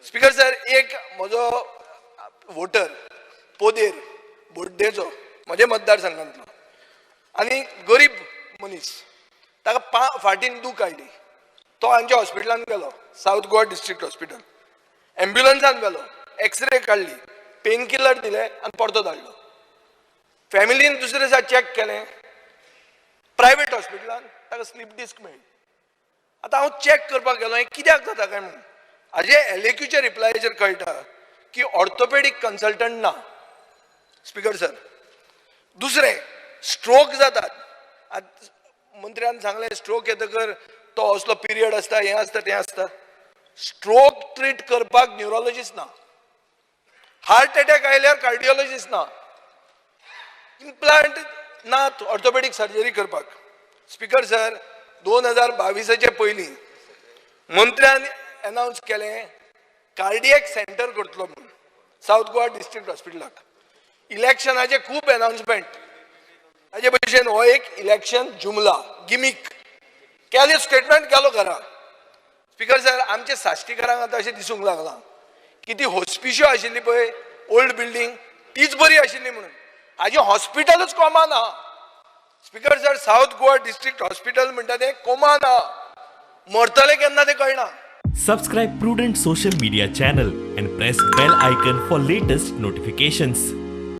Speaker sir, एक म्हजो water पोदेर बोड्डेचो, म्हज्या मतदारसंघांतलो आनी गरीब मनीस, ताका पा फाटीन दूख आयली. तो हांच्या हॉस्पिटलान गेलो, सावथ गोवा डिस्ट्रिक्ट हॉस्पिटल. एम्ब्युलन्सान व्हेलो, एक्सरे काडली, पेन किलर दिले आनी परतो धाडलो. फॅमिलीन दुसरे दिसा चॅक केलें प्रायवेट हॉस्पिटलान, ताका स्लीप डिस्क मेळ्ळी. आतां हांव चॅक करपाक गेलो हें कित्याक जाता काय म्हणून. हाजे एलएक्यूच्या रिप्लायाचेर कळटा की ऑर्थोपेडीक कन्सल्टंट ना. स्पीकर सर, दुसरें, स्ट्रोक जातात. आतां मंत्र्यान सांगलें, स्ट्रोक येतकर तो असलो पिरियड आसता, हें आसता, तें आसता. स्ट्रोक ट्रीट करपाक न्युरोलॉजिस्ट ना. हार्ट अटॅक आयल्यार कार्डियोलॉजिस्ट ना. इम्प्लांट ना ऑर्थोपेडीक सर्जरी करपाक. स्पीकर सर, 2022चे पयलीं मंत्र्यान अनावन्स केलें कार्डियक सेंटर करतलो म्हणून सावथ गोवा डिस्ट्रिक्ट हॉस्पिटलाक. इलेक्शनाचे खूब अनाउन्समेंट. ताजे भशेन हो एक इलेक्शन जुमला, गिमीक केले स्टेटमेंट, गेलो घरा. स्पीकर सर, आमचे साश्टीकारांक आतां अशें दिसूंक लागलां की ती हॉस्पिश्यो आशिल्ली पळय, ओल्ड बिल्डींग, तीच बरी आशिल्ली म्हणून. हाजें हॉस्पिटलूच कोमान आहा. Speaker sir, south Goa district hospital म्हणटा तें कोमान आहा. मरतले केन्ना तें कळना. Subscribe Prudent Social Media channel and press bell icon for latest notifications.